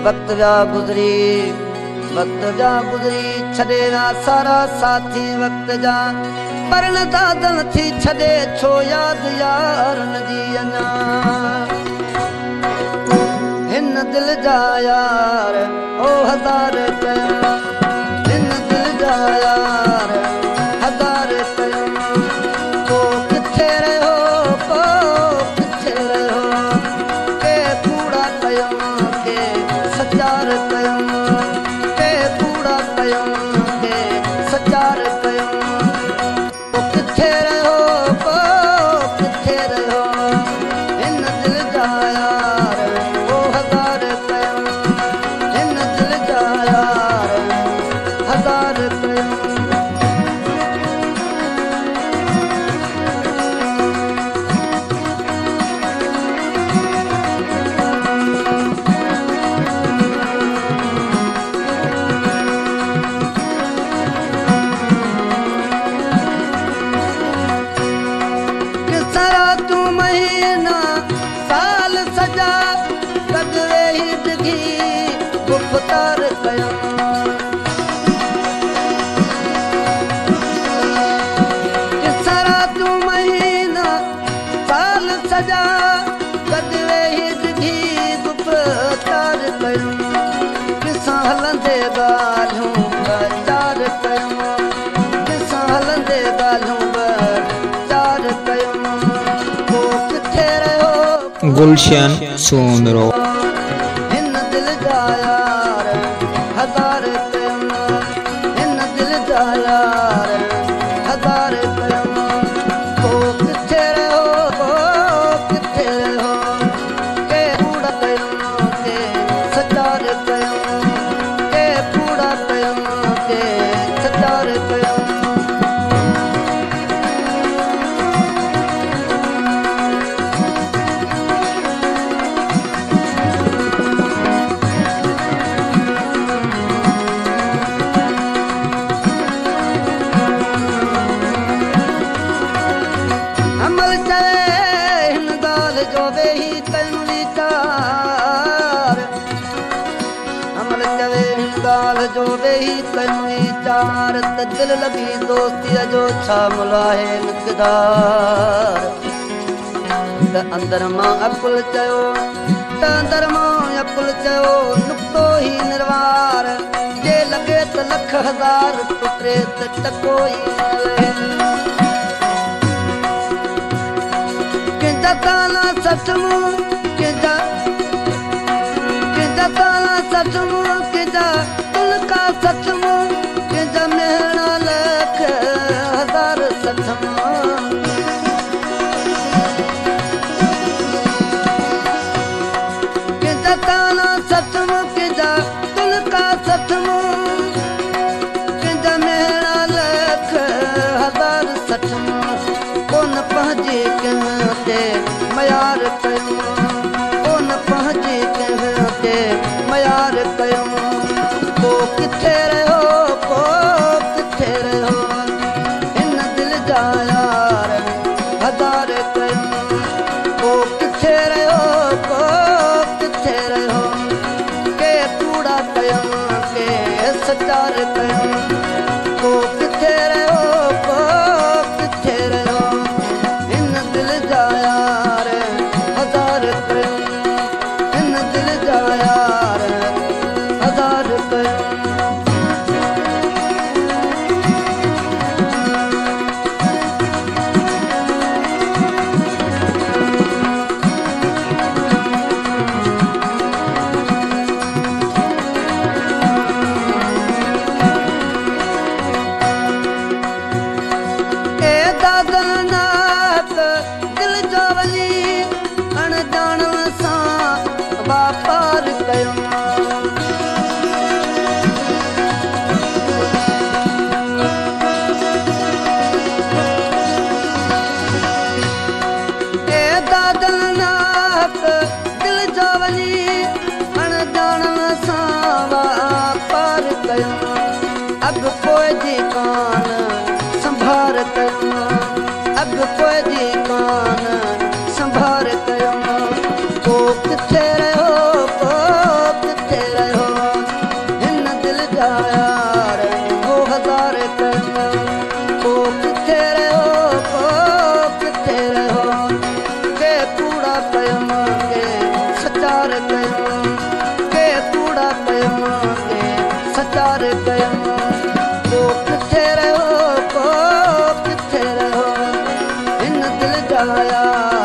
وقت ويا گذري، وقت ويا گذري، ڇڏي ويا سارا ساٿي وقت جا، پر نه دادن ٿي ڇڏي ڇو ياد يارن جي اڃا. هن دل جا يار او هزار ڪيم، هن دل جا يار هزار ڪيم، ڪو ڪٿي رهيو ڪو ڪٿي رهيو، ڪي ڪوڙا ڪيم ڪي سچار ڪيم، ڪي ڪوڙا ڪيم ڪي سچار ڪيم، ڪو ڪٿي رهيو ڪو ڪٿي رهيو، هن دل جا يار او هزار ڪيم، هن دل جا يار هزار ڪيم. ڪسرا تون مهينا سال سڄا گڏ ويهي ڊگهي گفتار ڪيم. ڪسرا تون مهينا سال سڄا گڏ ويهي ڊگهي گفتار ڪيم، ڪسان هلندي ڳالهيون ٻه چار ڪيم، ڪسان هلندي ڳالهيون ٻه چار ڪيم، ڪو ڪٿي رهيو. گلشن سومرو. هن دل جا يار هزار ڪيم، هن دل جا يار هزار ڪيم، ڪو ڪٿي رهيو ڪو ڪٿي رهيو، ڪي ڪوڙا ڪيم ڪي سچار ڪيم، ڪي ڪوڙا ڪيم ڪي سچار ڪيم. عمل چوي هن ڳالهه جو ويهي ڪيون ويچار، عمل چوي هن ڳالهه جو ويهي ڪيون ويچار، ته دل لڳي دوستيء جو ڇا ملهه آهي مقدار. ته اندر مان عقل چيو، ته اندر مان عقل چيو نقطو هي نروار، جي لڳي ته لک هزار ٽٽي ته ٽڪو ئي نه لهي. ڪنهن جا تانا سچ مون، ڪنهن جا ڪنهن جا تانا سچ مون، ڪنهن جا تلڪا سچ مون، ڪنهن جا مهڻا لک هزار سچ مون، ڪنهن جا تانا سچ مون، ڪنهن جا تلڪا سچ مون، ڪنهن جا مهڻا لک هزار سچ مون، ڪونه پنهنجي ڪنهن تي ميار ڪيم، ڪونه پنهنجي ڪنهن تي ميار ڪيم، ڪو ڪٿي رهيو ڪو ڪٿي رهيو، هن دل جا يار هزار ڪيم، ڪو ڪٿي رهيو ڪو ڪٿي رهيو، ڪي ڪوڙا ڪيم ڪي سچار ڪيم، ڪو ڪٿي رهيو ڪو ڪٿي رهيو، هن دل جا يار هزار ڪيم، هن دل جا يار هزار ڪيم. اي دادل ناڪ دل جو وڃي اڻڄاڻ سان واپار ڪيم. اي دادل ناڪ دل جو وڃي اڻڄاڻ سان واپار ڪيم، اڳ پوءِ جي ڪانه سنڀار ڪيم، اڳ پوءِ جي ڪانه سنڀار ڪيم، ڪو ڪٿي رهيو ڪو ڪٿي رهيو. پيار ڪيم، ڪو ڪٿي رهيو، ڪو ڪٿي رهيو، هن دل جا يار.